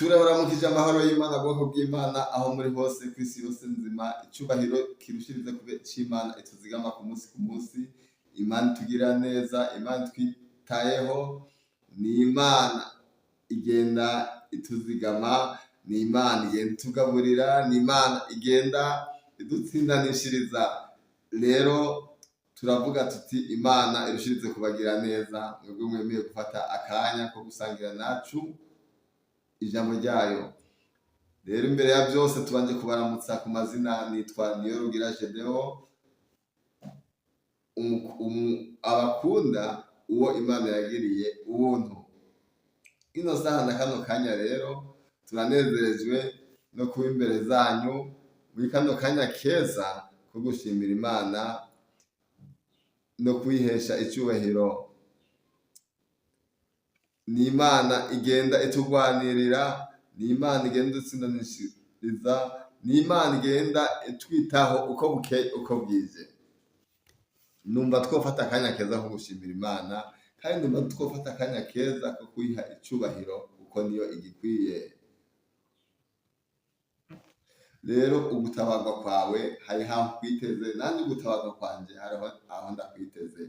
Turabaramukije amahoro y'Imana, bwoko bw'Imana aho muri hose kw'isi yose nzima. Icubahiro kirushirize kube c'Imana ituzigama ku munsi ku munsi. Imana itugirira neza, Imana itwitayeho, ni Imana igenda ituzigama, ni Imana igenda itugaburira, ni Imana igenda idutsindanishiriza. Rero turavuga tuti Imana irushirize kubagira neza, mwebwe mwemeye gufata akanya ko gusangira nacu ijambo ryayo. Rero imbere ya byose tubanje kubaramutsa ku mazina, nitwa Niyorugira Gedeon, abakunda uwo Imana yagiriye ubuntu. Ino saha na kano kanya rero turanezerejwe no kuba imbere zanyu muri kano kanya keza ko gushimira Imana no kuyihesha icyubahiro. Ni Imana igenda itugwanirira, ni Imana igenda idutsindanishiriza, ni Imana igenda itwitaho uko bukeye uko bwije. Numva twofata akanya keza ko gushimira Imana, kandi numva twofata akanya keza ko kuyiha icubahiro kuko niyo igikwiye. Rero ugutabarwa kwawe hari aho kwiteze, nanjye ugutabarwa kwanje hariho aho ndakwiteze.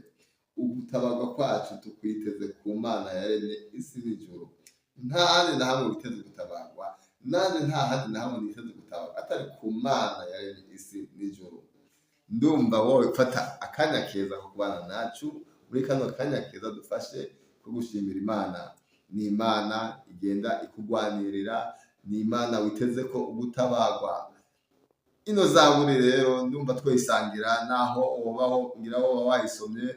Ugutabarwa kwacu tukwiteze ku Mana yaremye isi n'ijuru. Nta handi na hamwe witeze gutabarwa, nanjye nta handi na hamwe niteze gutabarwa atari ku Mana yaremye isi n'ijuru. Ndumva wowe fata akanya keza ko kubana nacu muri kano kanya keza dufashe ko gushimira Imana. Ni Imana igenda ikugwanirira, ni Imana witeze ko ugutabarwa. Ino zaburi rero ndumva twayisangira, naho wobaho ngira woba wayisomye.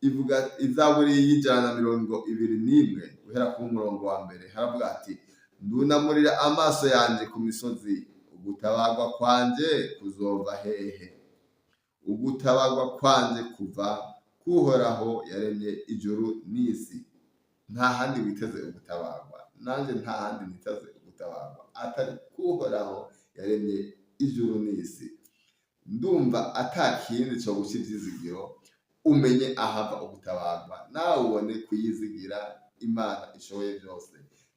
Ivuga izaburi y'121 guhera ku murongo wa mbere, haravuga ati: ndunamurira amaso yanje ku misozi, ugutabarwa kwanje kuzova hehe? Ugutabarwa kwanje kuva kuhoraho yaremye ijuru n'isi. Nta handi witeze ugutabarwa, nanje nta handi niteze ugutabarwa atari kuhoraho yaremye ijuru n'isi. Ndumva atakindi co guca ivyizigiro, umenye ahava ugutabarwa, nawe ubone kuyizigira Imana ishoboye byose.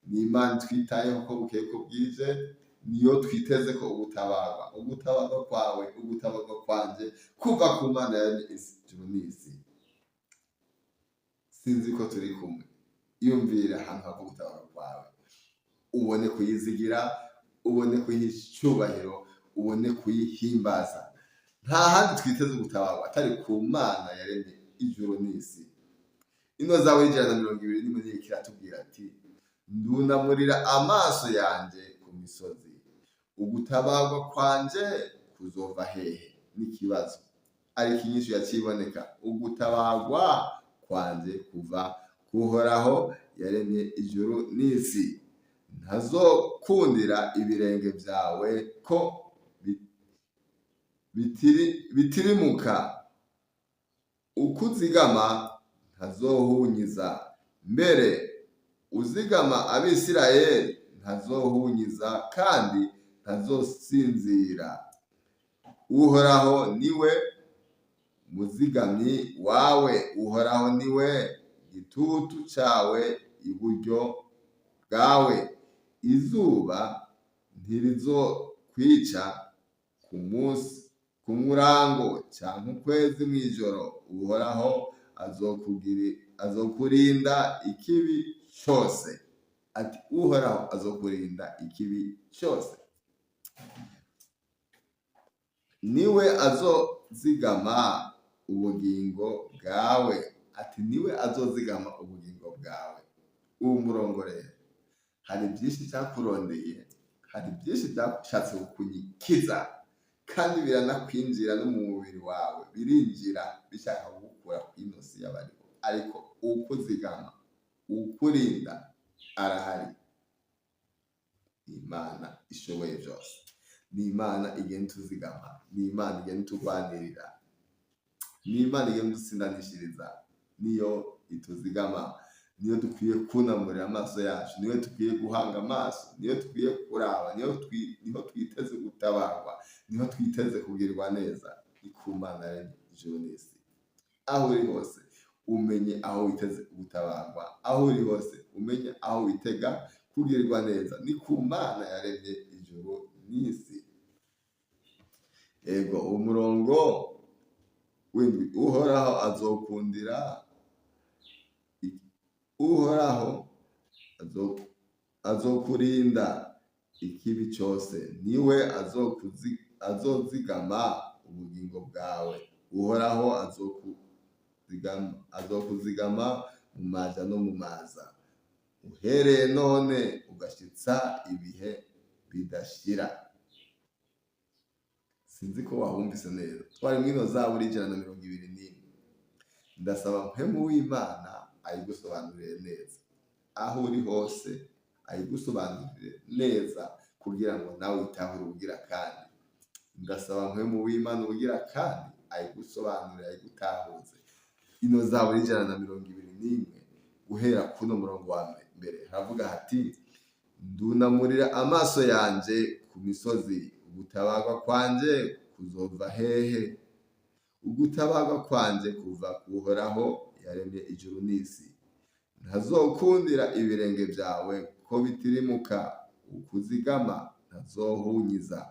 Ni Imana twitayeho ko bukeye ko bwije, niyo twiteze ko ugutabarwa. Ugutabarwa kwawe, ugutabarwa kwanje kuva ku Mana yaremye ijuru n'isi. Sinzi ko turi kumwe. Iyumvire ahantu hava ugutabarwa kwawe, ubone kuyizigira, ubone kuyiha icyubahiro, ubone kuyihimbaza. Nta handi twiteze ugutabarwa atari ku Mana yaremye ijuru n'isi. Ino zawe y'121 niriko iratubwira ati: ndunamurira amaso yanje ku misozi, ugutabarwa kwanje kuzova hehe? N'ikibazo, ariko inyishu yaciboneka: ugutabarwa kwanje kuva kuhoraho yaremye ijuru n'isi. Ntazokundira ibirenge vyawe ko bitirimuka, ukuzigama ntazohunyiza. Mbere uzigama Abisirayeli ntazohunyiza kandi ntazosinzira. Uhoraho niwe muzigamyi wawe, Uhoraho niwe gitutu cawe iburyo bwawe. Izuba ntirizokwica ku munsi ku murango canke ukwezi mw'ijoro. Uhoraho azokurinda ikibi cose. Ati Uhoraho azokurinda ikibi cose, niwe azozigama ubugingo bwawe. Ati niwe azozigama ubugingo bwawe. Uwo murongo rero hari byinshi cyakurondeye, hari byinshi byashatse kukunyikiza, kandi biranakwinjira no mu mubiri wawe, birinjira bishaka kugukura ku ino si y'abariho. Ariko ukuzigama, ukurinda arahari. Imana ishoboye byose, ni Imana igenda ituzigama, ni Imana igenda itugwanirira, ni Imana igenda idutsindanishiriza, niyo ituzigama, niyo dukwiye kunamurira amaso yacu, niyo dukwiye guhanga amaso, niyo dukwiye kuraba, niho twiteze gutabarwa, niho twiteze kugirirwa neza. Ni ku Mana yaremye ijuru n'isi. Aho uri hose umenye aho witeze gutabarwa, aho uri hose umenye aho witega Kugirirwa neza ni ku Mana yaremye ijuru n'isi. Ego, umurongo w'indwi: Uhoraho azokundira, Uhoraho azokurinda ikibi cose, niwe azozigama ubugingo bwawe. Uhoraho azokuzigama mu maja no mu maza, uhereye none ugashitsa ibihe bidashira. Sinzi ko wahumvise neza. Twari mwino Zaburi 121. Ndasaba Mpwemu w'Imana ayigusobanurire neza, aho uri hose ayigusobanurire neza, kugira ngo nawe utahure ubugira kandi. Ndasaba Mpwemu w'Imana ubugira kandi ayigusobanurire, ayigutahuze. Ino Zaburi 121, guhera kuno murongo wa mbere, haravuga hati: "Ndunamurira amaso yanje ku misozi, ugutabarwa kwanje kuzova hehe? Ugutabarwa kwanje kuva kuhoraho yaremye ijuru n'isi. Ntazokundira ibirenge byawe ko bitirimuka, ukuzigama ntazohunyiza.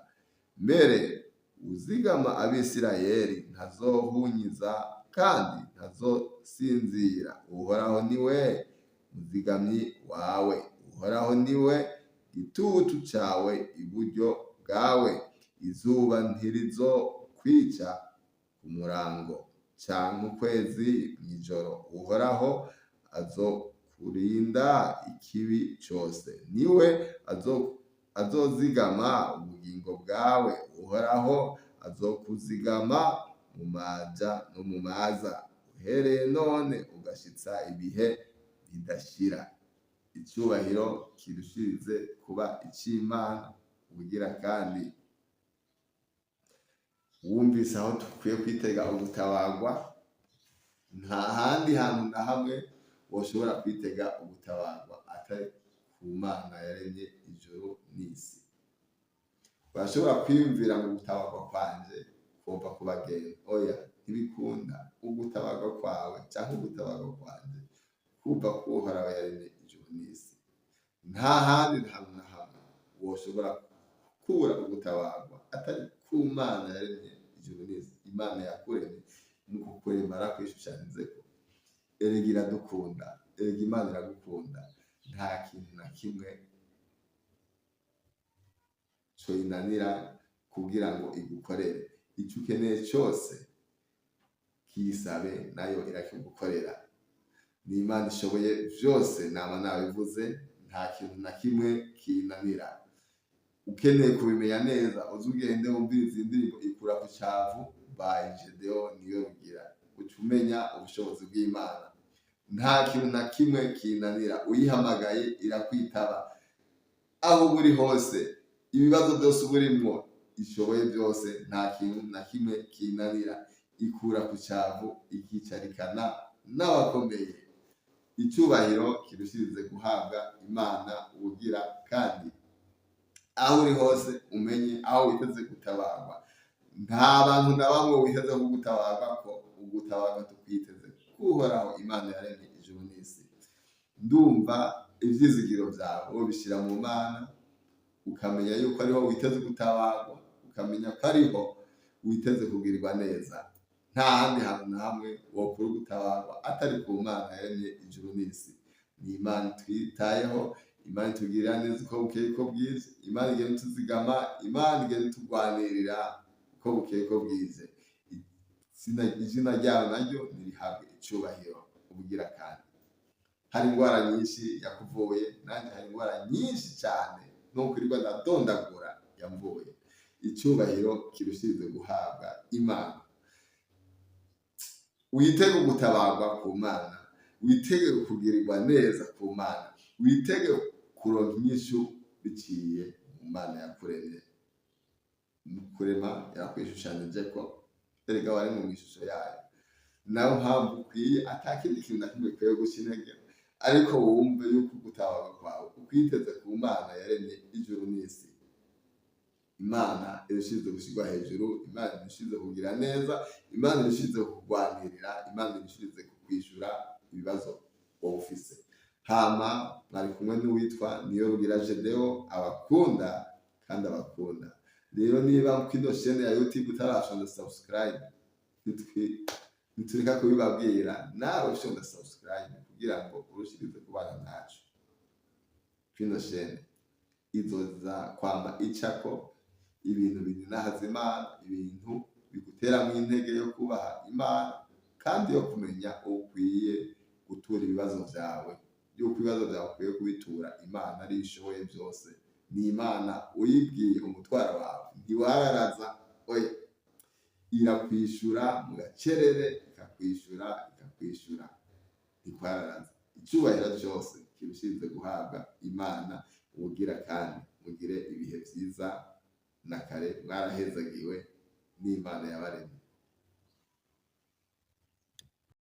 Mbere uzigama Abisirayeli ntazohunyiza kandi ntazosinzira. Uhoraho niwe muzigamyi wawe, Uhoraho niwe gitutu cawe iburyo bwawe. Izuba ntirizokwica ku murango, canke ukwezi mw'ijoro. Uhoraho azokurinda ikibi cose, niwe azozigama ubugingo bwawe. Uhoraho azokuzigama mu maja no mu maza, uhereye none ugashitsa ibihe bidashira." Icubahiro kirushirize kuba ic'Imana ubugira kandi. Wumvise aho dukwiye kwitega ugutabarwa? Nta handi hantu na hamwe woshobora kwitega ugutabarwa atari ku Mana yaremye ijuru n'isi. Urashobora kwiyumvira ngo ugutabarwa kwanje kova ku bagenzi. Oya, ntibikunda. Ugutabarwa kwawe canke ugutabarwa kwanje kuva ku Uhoraho yaremye ijuru n'isi. Nta handi hantu na hamwe woshobora gukura ugutabarwa atari ku Mana yaremye ijuru n'isi. Imana yakuremye, mu kukurema yarakwishushanyijeko. Erega iradukunda, erega Imana iragukunda. Nta kintu na kimwe coyinanira kugira ngo igukorere. Ico ukeneye cose kiyisabe, nayo irakigukorera. Ni Imana ishoboye vyose, nama nabivuze, nta kintu na kimwe kiyinanira. Ukeneye kubimenya neza, uze ugende wumvirize indirimbo "Ikura ku Cavu" by Gedeon Niyorugira, uca umenya ubushobozi bw'Imana. Nta kintu na kimwe kiyinanira. Uyihamagaye irakwitaba aho uba uri hose, ibibazo byose uba urimwo. Ishoboye byose, nta kintu na kimwe kiyinanira. Ikura ku cavu ikicarikana n'abakomeye. Icubahiro kirushirize guhabwa Imana ubugira kandi. Aho uri hose umenye aho witeze gutabarwa. Nta bantu na bamwe witeze kugutabarwa, ko ugutabarwa tukwiteze kuhoraho Imana yaremye ijuru n'isi. Ndumva ivyizigiro vyawe wobishira mu Mana, ukamenya yuko ariho witeze gutabarwa, ukamenya ko ariho witeze kugirirwa neza. Nta handi hantu na hamwe wokura gutabarwa atari ku Mana yaremye ijuru n'isi. Ni Imana itwitayeho, Imana itugirira neza uko bukeye uko bwije, Imana igenda ituzigama, Imana igenda itugwanirira uko bukeye uko bwije. Izina ryayo naryo nirihabwe icubahiro ubugira kandi. Hari indwara nyinshi yakuvuye, nanjye hari indwara nyinshi cyane nukwirirwa ndadondagura yamvuye. Icyubahiro kirushirize guhabwa Imana. Witege gutabarwa ku Mana, witege kugirirwa neza ku Mana, witege kuronka inyishu biciye mu Mana yakuremye. Mu kurema yakwishushanije, ko erega wari mu ishusho yayo. Nayo mpamvu ukwiye atakindi kintu na kimwe ukwiye guca intege, ariko wumve yuko gutabarwa kwawe ukwiteze ku Mana yaremye ijuru n'isi. Imana irushize gushyirwa hejuru, Imana irushize kugira neza, Imana irushize kugwanirira, Imana irushize kukwishura ibibazo wowe ufise. Hama mwari kumwe n'uwitwa Niyorugira Gedeo, abakunda kandi abakunda. Rero niba kino chaîne ya YouTube utarashonda subscribe, ntitureka kubibabwira, nawe shonda subscribe kugira ngo urushirize kubana nacu. Kino chaîne izoza kwama icako ibintu bininahaza Imana, ibintu biguteramwo intege yo kubaha Imana kandi yo kumenya ukwiye gutura ibibazo vyawe, yuko ibibazo vyawe ukwiye kubitura Imana ariyo ishoboye byose. Ni Imana uyibwiye umutwaro wawe ntiwararaza, oya, irakwishura mu gacerere, ikakwishura, ikakwishura, ntikwararaza. Icyubahiro cyose kirushirize guhabwa Imana. Ubugira kandi mugire ibihe vyiza na kare, mwarahezagiwe n'Imana yabaremye.